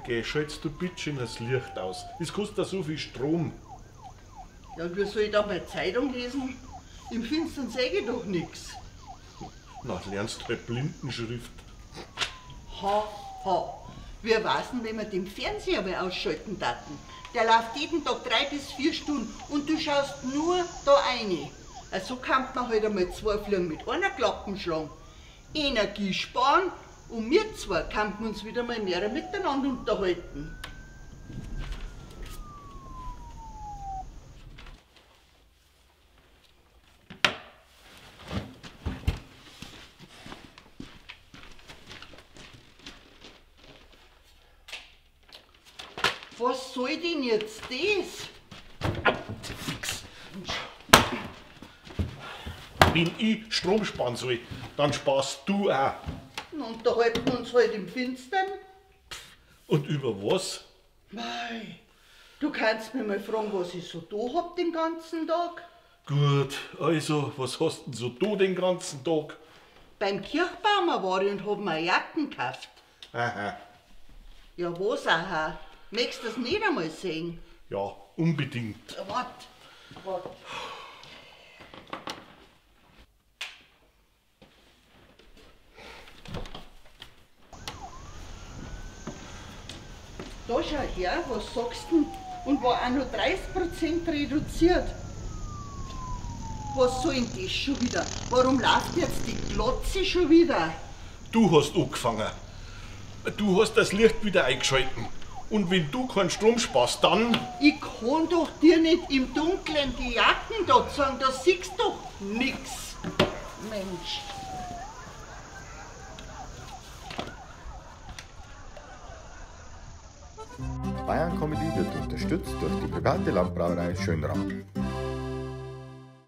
Geh, schaltest du bitte schön das Licht aus. Das kostet ja so viel Strom. Ja, und wie soll ich da meine Zeitung lesen? Im Finstern sehe ich doch nix. Na, lernst halt Blindenschrift. Ha, ha. Wir war's denn, wenn wir den Fernseher mal ausschalten taten? Der läuft jeden Tag 3 bis 4 Stunden und du schaust nur da rein. So kann man halt einmal 2 Fliegen mit einer Klappe schlagen. Energie sparen und wir zwei könnten uns wieder mal mehr miteinander unterhalten. Was soll denn jetzt das? Fix. Wenn ich Strom sparen soll, dann sparst du auch. Unterhalten wir uns halt im Finstern. Und über was? Mei, du kannst mir mal fragen, was ich so da hab den ganzen Tag. Gut, also, was hast denn so da den ganzen Tag? Beim Kirchbaumer war ich und hab mir Jacken gekauft. Aha. Ja, was aha? Möchtest du das nicht einmal sehen? Ja, unbedingt. Wart, wart. Da schau her, was sagst du denn? Und war auch noch 30% reduziert. Was soll denn das schon wieder? Warum läuft jetzt die Glotze schon wieder? Du hast angefangen. Du hast das Licht wieder eingeschalten. Und wenn du keinen Strom sparst, dann... Ich kann doch dir nicht im Dunkeln die Jacken da zeigen, da siehst du doch nix. Mensch. Bayern Comedy wird unterstützt durch die private Landbrauerei Schönram.